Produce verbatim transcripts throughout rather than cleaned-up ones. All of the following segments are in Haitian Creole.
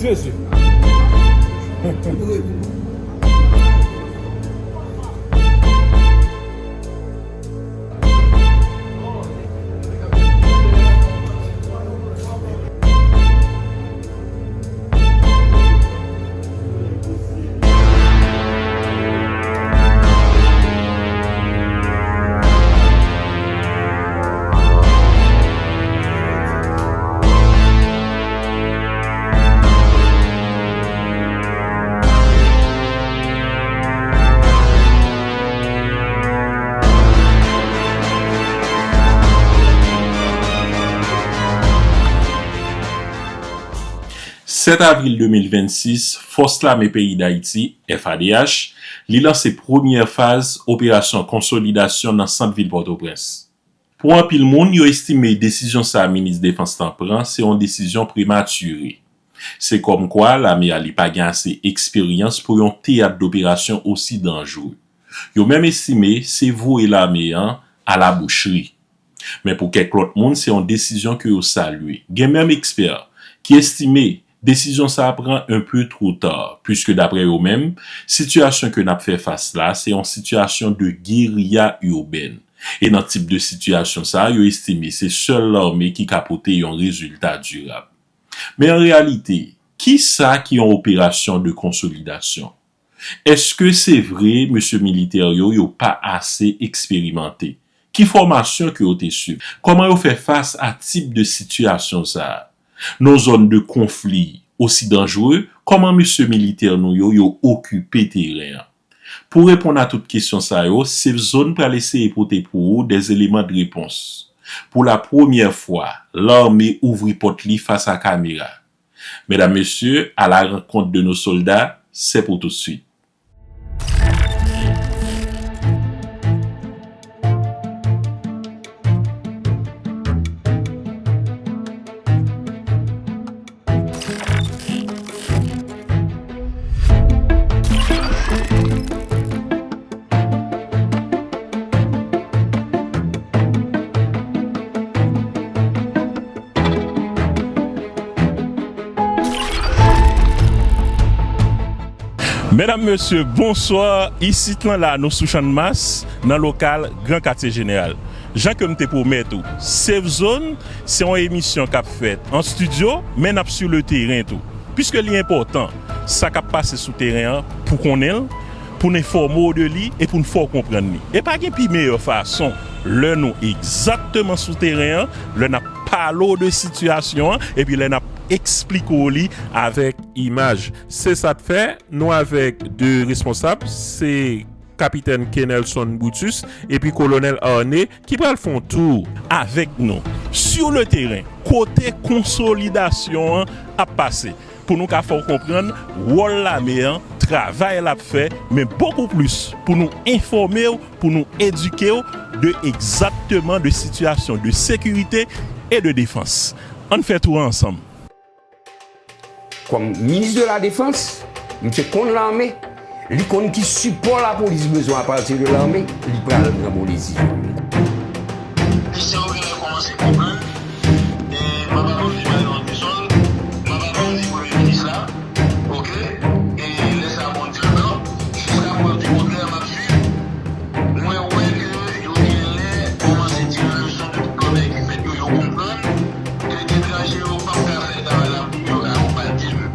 Jezi. Sèt avril de mil vennsis, Fòs Lame Peyi Dayiti, F A D H, li lanse premyè faz operasyon konsolidasyon nan sant vil Pòtoprens. Pou anpil moun, yo estime desizyon sa minis defans lan pran se yon desizyon prematire. Se kòmkwa lame a li pa gen ase eksperyans pou yon teyat doperasyon osi danjre. Yo menm estime se voye lame an a la bouchri. Men pou kèk lòt moun, se yon desizyon ke yo salye. Gen menm ekspè ki estime desizyon sa a pran un peu trop tard, puiske daprè yo menm, sitiyasyon ke n ap fè fas la, se yon sitiyasyon de guérilla urbaine. E nan tip de sitiyasyon sa a, yo estime se sèl lame ki ka pote yon rezilta dirab. Men an reyalite, kisa ki yon operasyon de konsolidasyon? Èske se vre mesye militè yo, yo pa ase eksperimante? Ki fòmasyon ke yo te swiv? Kòman yo fè fas a tip de sitiyasyon sa a? Nan zòn de konfli osi danjre, kòman mesye militè nou yo, yo okipe teren an? Pou reponn a tout kesyon sa yo, Safe Zone pral eseye pote pou ou des éléments de réponse. Pou la premyè fwa, lame ouvri pòt li fas a kamera. Mesdames, Messieurs, à la rencontre de nos soldats, c'est pour tout de suite. Medam, mesye, bonswa. Isit lan la, nou sou Channmas, nan lokal Gran Katye Jeneral. Jan ke m te pwomèt ou, Safe Zone, se yon emisyon k ap fèt an estidyo, men n ap sou le teren tou. Piske li enpòtan, sa k ap pase sou teren an, pou konnen l, pou n enfòme w de li e pou n fè w konprann li. E pa gen pi meyè fason lè nou egzakteman sou teren an, lè n ap pale w de sitiyasyon an, epi lè n ap eksplike w li avèk imaj. Se sa k fè, nou avèk de responsab, se Kapitèn Kenelson Brutus epi Kolonèl Arne ki pral fè yon tou avèk nou sou le teren, kote konsolidasyon an ap pase, pou nou ka fè w konprann wòl lame an, travay l ap fè, men bokou plis pou nou enfòme w, pou nou edike w de egzakteman de sitiyasyon de sekirite e de defans. Ann fè tou a ansanm. Kòm minis de la defans, misye konn lame, li konn ki sipò lapolis bezwen apati de lame, li pral pran bon desizyon. Misyon genlè kòmanse konprann, e m ap aplodi Marion Artisol, m ap aplodi premye minis la, oke, e lè sa bon di ankò, jiska prèv di kontrè, m ap swiv. Mwen wè ke yo genlè kòmanse tire leson de tout bagay ki fèt yo, yo konprann ke etranje yo p ap ka fè travay la pou yo ka akonpaye nou.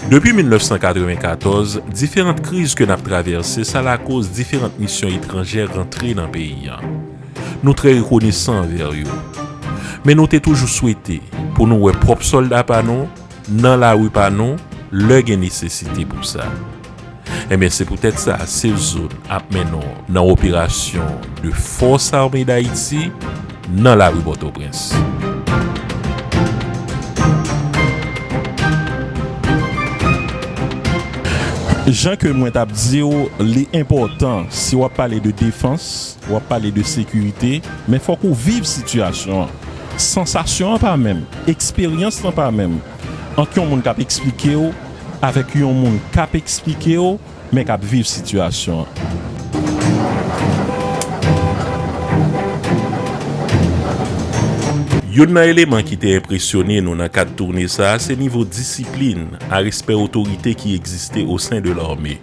Depi mil nèf san katrevenkatòz, diferan kriz ke n ap travèse, sa lakoz diferan misyon etranjè rantre nan peyi an. Nou trè rekonesan anvè yo. Men nou te toujou swete pou nou wè pwòp sòlda pa nou, nan lari pa nou, lè gen nesesite pou sa. Ebyen, se poutèt sa, Safe Zone ap mennen w nan operasyon de Fòs Ame Dayiti nan lari Pòtoprens. Jan ke mwen t ap di w, li enpòtan, si w ap pale de defans, w ap pale de sekirite, men fòk ou viv sitiyasyon an. Sansasyon an pa menm, eksperyans lan pa menm. Ant yon moun k ap eksplike w avèk yon moun k ap eksplike w, men k ap viv sitiyasyon an. Youn nan eleman ki te enpresyone nou nan kad toune sa a se nivo disiplin a respè otorite ki egziste o sen de lame.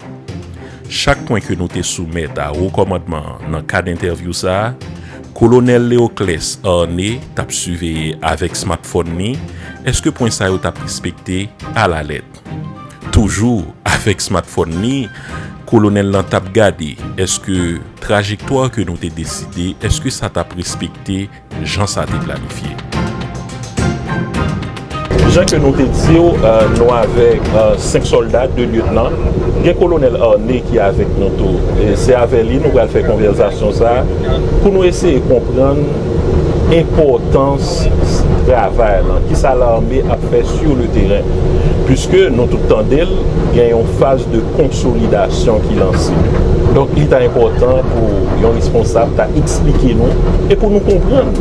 Chak pwen ke nou te soumèt a wo kòmandman an nan kad entèvyou sa a, Kolonèl Leoclès Arne t ap siveye avèk smatfòn li èske pwen sa yo t ap respekte alalèt. Toujou avèk smatfòn li, kolonèl lan t ap gade èske trajektwa ke nou te deside èske sa t ap respekte jan sa te planifye. Jan ke nou te di w, nou avèk senk sòlda, de lyetnan. Gen kolonèl Arne ki avèk nou tou. E se avè li nou pral fè konvèsasyon sa a pou nou eseye konprann enpòtans travay lan, kisa lame ap fè sur le terrain. Piske nou tout tande l, gen yon faz de konsolidasyon ki lanse. Donk, li ta enpòtan pou yon responsab ta eksplike nou e pou nou konprann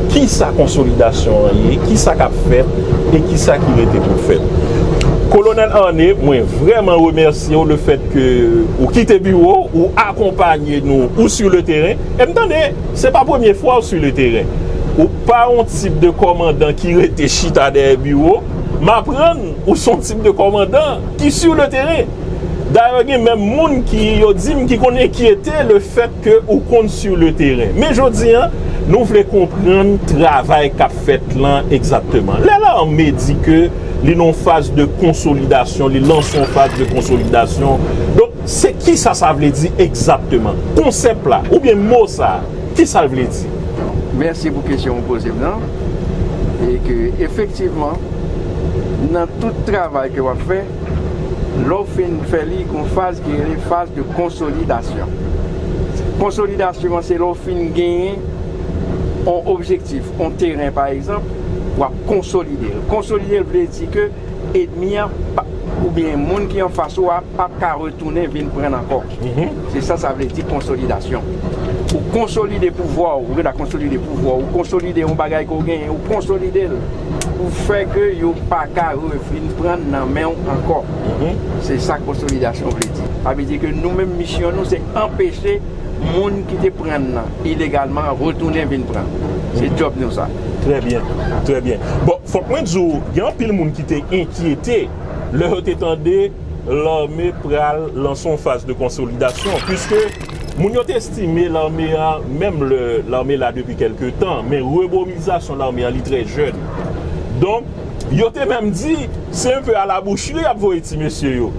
kisa konsolidasyon an ye, kisa k ap fèt e kisa ki rete pou fèt. Kolonèl Arne, mwen vrèman remèsye w lefèt ke ou kite biwo, ou akonpaye nou, ou sur le terrain. E m tande, se pa premye fwa w sur le terrain. Ou pa yon tip de kòmandan ki rete chita dèyè biwo. M aprann ou se yon tip de kòmandan ki sur le terrain. Dayè, gen menm moun ki, yo di m, ki konn enkyete lefèt ke ou konn sur le terrain. Men jodi a, nou vle konprann travay k ap fèt lan egzakteman. Lè lame di ke li nan yon faz de konsolidasyon, li lanse yon faz de konsolidasyon. Donk, se kisa sa vle di egzakteman? Konsèp la, oubyen mo sa a, kisa l vle di? Mèsi pou kesyon ou poze m nan. E ke, efektivman, nan tout travay ke w ap fè, lè w fin fè li, gon faz ki rele faz de konsolidasyon. Konsolidasyon an, se lè w fin genyen on objektif, on teren, pa egzanp, w ap konsolide l. Konsolide l vle di ke ènmi an pa, oubyen moun ki anfas ou a p ap ka retounen vin pran l ankò. Se sa sa vle di konsolidasyon. Ou konsolide pouvwa w, ou gentan konsolide pouvwa w, ou konsolide yon bagay ke w genyen, ou konsolide l pou fè ke yo pa ka revin pran l nan men w ankò. Se sa konsolidasyon vle di. Sa vle di ke nou menm misyon nou se anpeche moun ki te pran l lan ilegalman retounen vin pran. Se djòb nou sa. Trè byen, trè byen. Bon, fòk mwen di w, gen anpil moun ki te enkyete lè yo te tande lame pral lanse yon faz de konsolidasyon, piske moun yo te estime lame a, menm lè lame la depi kèlke tan, men remobilizasyon lame a li trè jèn. Donk, yo te menm di, se enpe a la bouchri y ap voye ti mesye yo.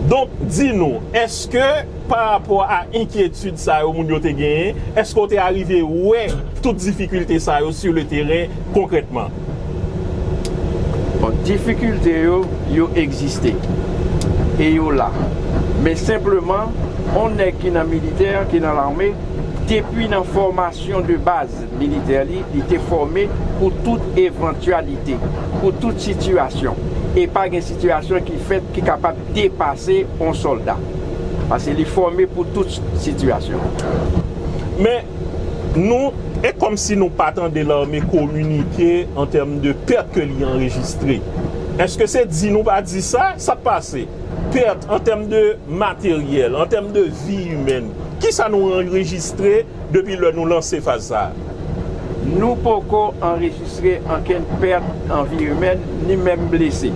Donk, di nou, èske pa rapò a enkyetid sa yo moun yo te genyen, èske w te arive wè tout difikilte sa yo sur le terrain konkrètman? Bon, difikilte yo, yo egziste. E yo la. Men senpleman, on nèg ki nan militè, ki nan lame, depi nan fòmasyon de baz militè li, li te fòme pou tout evantyalite, pou tout sitiyasyon. E pa gen sitiyasyon ki fèt ki kapab depase on sòlda. Paske li fòme pou tout sitiyasyon. Men, nou, e kòmsi nou pa tande lame kominike an tèm de pèt ke li anrejistre. Èske se di nou pa di sa, sa k pase? Pèt an tèm de materyèl, an tèm de vi imèn. Kisa nou anrejistre depi lè nou lanse faz sa a? Nou poko anrejistre ankenn pèt an vi imèn, ni menm blese.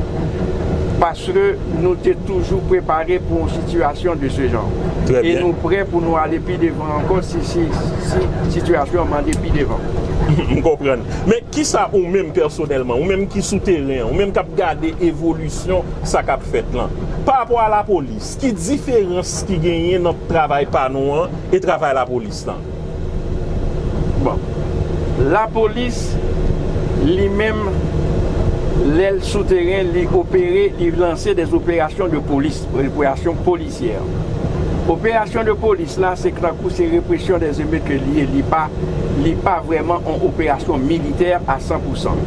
Paske nou te toujou prepare pou yon sitiyasyon de se jan. E nou prè pou nou ale pi devan ankò si, si, si sitiyasyon an mande pi devan. M konprann. Men kisa ou menm pèsonèlman, ou menm ki sou teren an, ou menm k ap gade evolisyon sa k ap fèt lan, pa rapò a lapolis, ki diferans ki genyen nan travay pa nou an e travay lapolis lan? Bon, lapolis, li menm, lè l sou teren, li opere, li lanse des opérations de police, opérations policières. Operasyon de polis la, se tankou se represyon des émeutes ke li ye, li pa, li pa vrèman on operasyon militè a san pou san.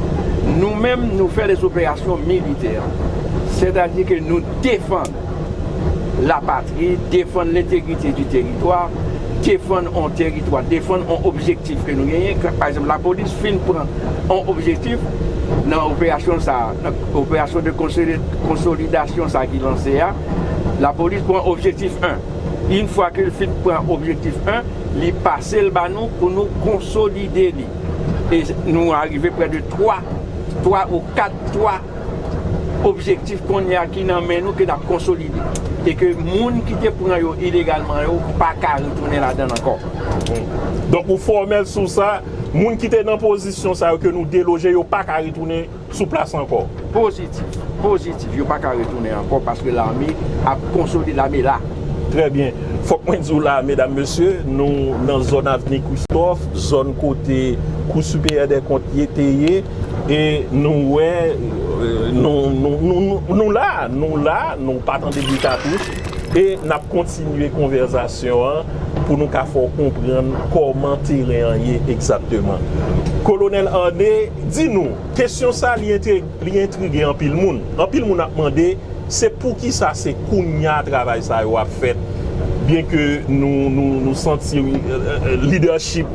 Nou menm, nou fè des opérations militaires, sètadi ke nou defann lapatri, defann lentegrite di teritwa, defann on teritwa, defann on objektif ke nou genyen. Pa egzanp, lapolis fin pran on objektif nan operasyon sa, nan operasyon de konsoli-, konsolidasyon sa ki lanse a, lapolis pran objektif en. Yon fwa ke l fin pran objektif en, li pase l ba nou pou nou konsolide li. E nou arive prè de twa, twa ou kat, twa objektif kounye a ki nan men nou ke n ap konsolide. E ke moun ki te pran yo ilegalman yo pa ka retounen ladan l ankò. Donk, ou fòmèl sou sa, moun ki te nan pozisyon sa yo ke nou deloje, yo pa ka retounen sou plas ankò. Pozitif, pozitif. Yo pa ka retounen ankò paske lame ap konsolide, lame la. Trè byen. Fòk mwen di w la, medam, mesye, nou nan zòn Avni Christophe, zòn kote Kou Siperyè dè Kont ye te ye, e nou wè, nou, nou, nou, nou, nou la, nou la, nou pa tande bri katouch, e n ap kontinye konvèsasyon an pou nou ka fè w konprann kòman teren an ye egzakteman. Kolonèl Arne, di nou, kesyon sa li entrige li entrige anpil moun. Anpil moun ap mande, se poukisa se kounya travay sa yo ap fèt? Byenke nou, nou, nou santi lidèchip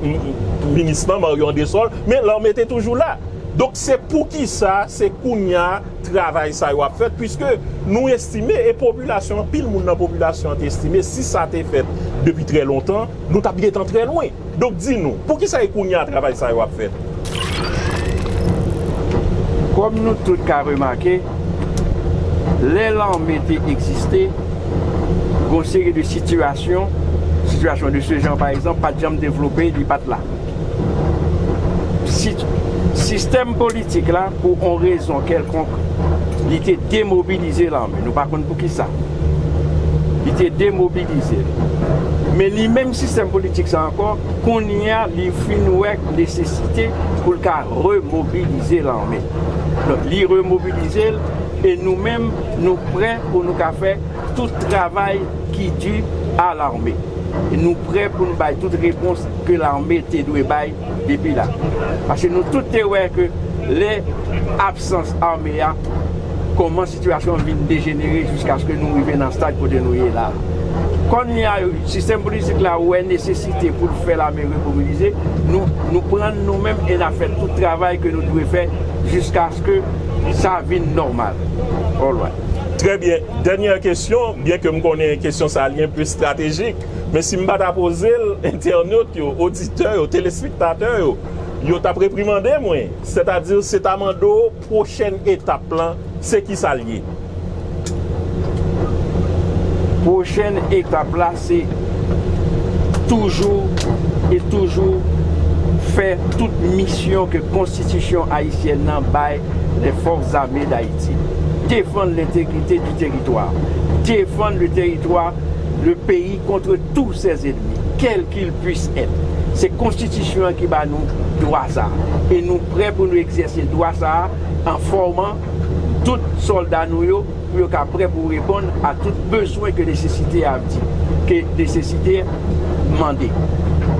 minis lan, Mario Andrésol, men lame te toujou la. Donk, se poukisa se kounya travay sa yo ap fèt, piske nou estime, e popilasyon, anpil moun nan popilasyon an te estime, si sa te fèt depi trè lontan, nou t ap gentan trè lwen. Donk, di nou, poukisa e kounya travay sa yo ap fèt? Kòm nou tout ka remake, lè lame te egziste, gon seri de sitiyasyon, sitiyasyon de se jan pa egzanp, pa t janm devlope, li pa t la. Sistèm politik la, pou on rezon kèlkonk, li te demobilize lame. Nou pa konn poukisa. Li te demobilize l. Men li menm sistèm politik sa ankò, kounye a, li fin wè nesesite pou l ka remobilize lame. Donk, li remobilize l e nou menm, nou prè pou nou ka fè tout travay ki di a lame. E nou prè pou nou bay tout repons ke lame te dwe bay depi la. Paske nou tout te wè ke lè absans ame a, kòman sitiyasyon vin dejenere jiskaske nou rive nan stad kote nou ye la. Kounye a, sistèm politik la wè nesesite pou l fè lame remobilize, nou, nou pran nou menm e n a fè tout travay ke nou dwe fè jiskaske sa vin nòmal. All right. Trè byen. Dènyè kesyon, byenke m konnen kesyon sa li enpe estratejik, men si m pa ta poze l, entènot yo, oditè yo, telespektatè yo, yo t ap reprimande mwen. Sètadi, se ta mande w pwochèn etap lan, se kisa l ye? Pwochèn etap la, se toujou e toujou fè tout misyon ke konstitisyon ayisyèn nan bay les Forces Armées d'Haïti. Défendre l'intégrité du territoire. Défendre le territoire, le pays contre tous ses ennemis, quels qu'ils puissent être. Se konstitisyon an ki ba nou dwa sa a. E nou prè pou nou egzèse dwa sa a an fòman tout sòlda nou yo, pou yo ka prè pou reponn a tout bezwen ke nesesite a di, ke nesesite mande.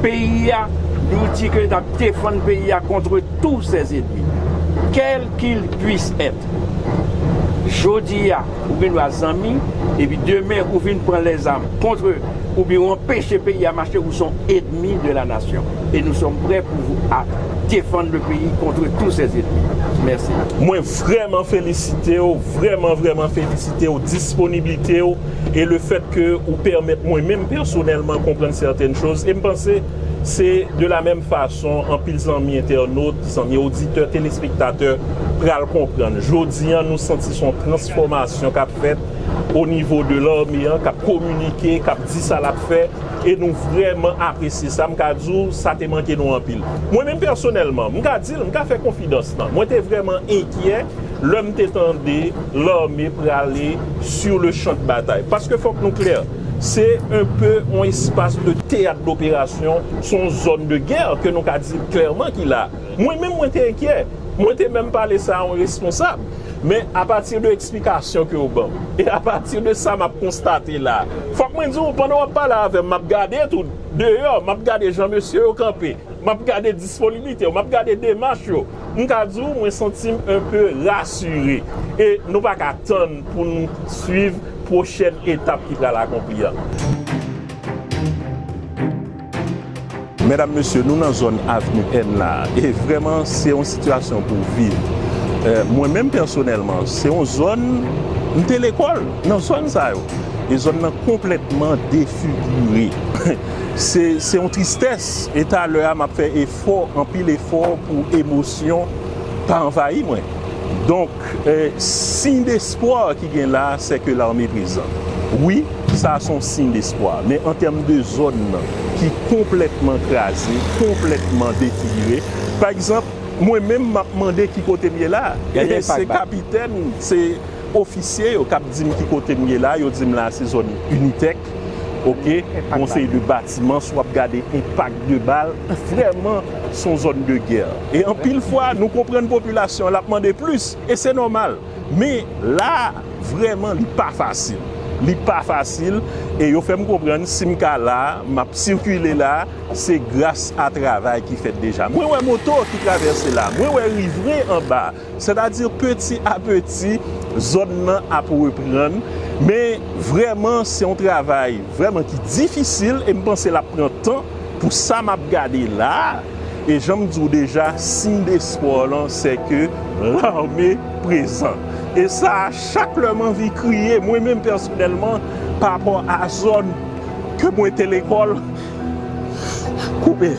Peyi a, nou di ke n ap defann peyi a contre tous ses ennemis, quels qu'ils puissent être. Jodi a, ou gen dwa zanmi, epi demen ou vin pran lèzam kont, oubyen ou anpeche peyi a mache, ou se yon enmi de la nation. Et nous sommes prêts pour vous à défendre le pays contre tous ses ennemis. Merci. Mwen vrèman felisite w, vrèman, vrèman felisite w, disponiblite w, e le fèt ke ou pèmèt mwen menm pèsonèlman konprann sètèn choz. E m panse se de la menm fason anpil zanmi entènot, zanmi oditè, telespektatè pral konprann. Jodi a, nou santi se yon transfòmasyon k ap fèt o nivo de lame an, k ap kominike, k ap di sa l ap fè, e nou vrèman apresye sa. M ka di w, sa te manke nou anpil. Mwen menm pèsonèlman, m ka di l, m ka fè konfidans lan. Mwen te vrèman enkyè lè m te tande lame prale sur le champ de bataille. Paske fòk nou klè, se enpe yon espas de teyat doperasyon, se yon zòn de gè ke nou ka di klèman ki la. Mwen menm, mwen te enkyè. Mwen te menm pale sa a yon responsab. Men apati de eksplikasyon ke w ban m, e apati de sa m ap konstate la, fòk mwen di w, pandan w ap pale avè m, m ap gade tou deyò, m ap gade jan mesye yo kanpe, m ap gade disponiblite yo, m ap gade demach yo. M ka di w, mwen santi m enpe rasire. E nou pa ka tann pou n swiv pwochèn etap ki pral akonpli an. Medam, mesye, nou nan zòn Avni N la, e vrèman, se yon sitiyasyon pou viv. Eh, mwen menm, pèsonèlman, se yon zòn, m te lekòl nan zòn sa yo. E zòn nan konplètman defigire. Se, se yon tristès. E talè a, m ap fè efò, anpil efò pou emosyon pa anvayi mwen. Donk, eh, siy despwa ki gen la, se ke lame prezan. Wi, sa se yon siy despwa. Men an tèm de zòn nan, ki konplètman kraze, konplètman deteryore. Pa egzanp, mwen menm, m ap mande ki kote m ye la. Se kapitèn, se ofisye yo k ap di m ki kote m ye la, yo di m la se zòn Unitec, oke, yon seri de batiman, si w ap gade enpak de bal, vrèman, se yon zòn de gè. E anpil fwa, nou konprann popilasyon an, l ap mande plis, e se nòmal. Men la, vrèman, li pa fasil. Li pa fasil, e yo fè m konprann, si m ka la, m ap sikile la, se gras a travay ki fèt deja. Mwen wè moto ki travèse la, mwen wè rivren anba. Sètadi, peti a peti, zòn nan ap reprann. Men, vrèman, se yon travay vrèman ki difisil e m panse l ap pran tan pou sa m ap gade la a. E jan m di w deja, siy despwa lan, se ke lame prezan. E sa a, chak lè m anvi kriye, mwen menm pèsonèlman, pa rapò a zòn ke mwen te lekòl, koupe.